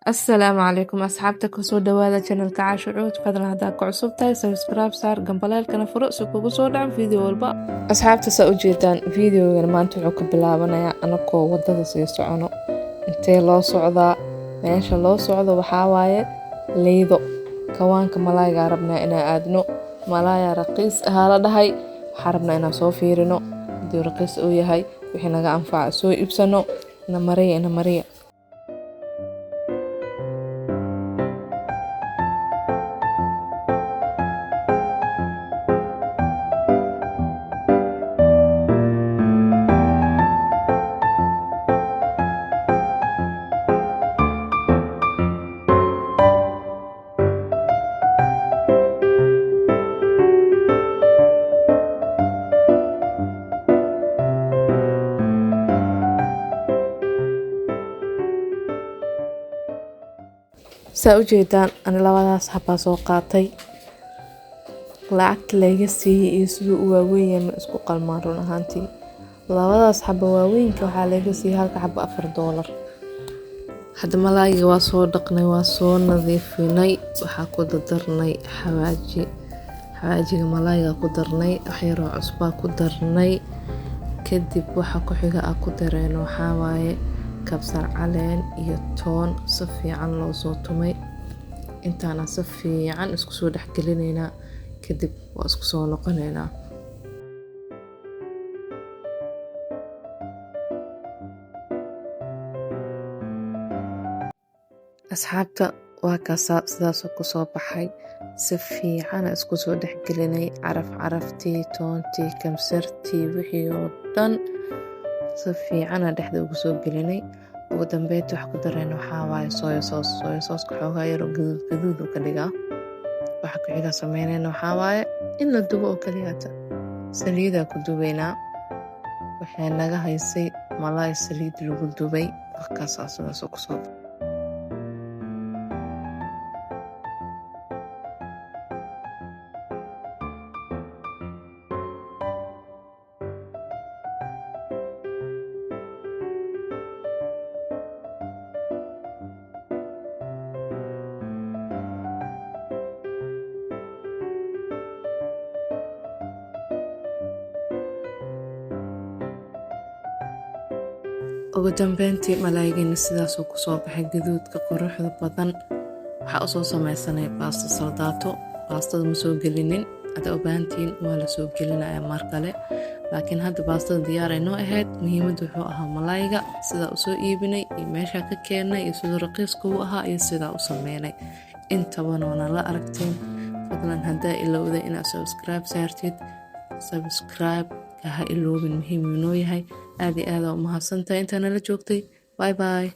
Assalaamu calaykum asxaabta, kusoo dhawaada channelka Caasho Cuud. Fadlan haddaa ku cusub tahay, subscribe saar, gambaleelkana furo si kugu soo dhaco video walba. Asxaabta, saa ujeedaan, videogan maanta wuxuu ka bilaabanayaa anakoo wadada sii socono. Intee loo socdaa? Meesha loo socdo waxaa waaye Liido, kawaanka malaaygaa rabnaa inaan aadno. Malaaya raqiis ahaa la dhahay. Waxaa rabnaa inaan soo fiirino haddii raqiis uu yahay, wixii naga anfaca soo iibsano. Ina mariya, ina mariya. Saa ujeedaan, ani labadaas xabaa soo qaatay. Lacagta layga siiyey iyo siduu u waaweyn yahay ma isku qalmaan. Run ahaantii, labadaas xaba waaweynka waxaa layga siiyey halka xaba $4. Hadda malaayiga waa soo dhaqnay, waa soo nadiifinay. Waxaa ku dardarnay xawaaji, xawaajiga malaayiga ku darnay, wax yaroo cusbaa ku darnay. Kadib waxa ku xiga aa ku dareyno waxaa waaye kabsar caleen iyo toon si fiican loo soo tumay. Intaana si fiican isku soo dhex gelinaynaa, kadib waa isku soo noqonaynaa. Asxaabta, waa kaasaa, sidaasoo kusoo baxay. Si fiicana isku soo dhexgelinay, caraf caraftii toontii, kamsartii, wixii oo dhan si fiicana dhexda ugu soo gelinay. Ugu dambeyntii wax ku dareyna waxaa waaye soya sauce. Soya sauceka xoogaa yaroo gaduud gaduud uu ka dhigaa. Waxa ku xiga sameynayna waxaa waaye in la dubo oo kaliyaata. Saliidaa ku dubaynaa. Waxay naga haysay malaay saliid lagu dubay. Markaasaa sidaas kusoo. Ugu dambeyntii malaayigiina sidaasuu kusoo baxay, gaduudka quruxda badan. Waxaa usoo sameysanay baasto saldaato. Baastada ma soo gelinin, hadda u baahantihiin waa la soo gelinaya mar kale, laakiin hadda baastada diyaar ay noo ahayd. Muhiimadda wuxuu ahaa malaayiga sidaa usoo iibinay iyo meeshaa ka keennay iyo siduu raqiiska u ahaa iyo sidaa u sameynay. Intabana waana la aragteen. Fadlan haddaa ilowday inaad subscribe saartid, subscribe ha iloobin, muhiim inoo yahay. Aad iyo aad aa u mahadsantahay intaa nala joogtay. Bye bye.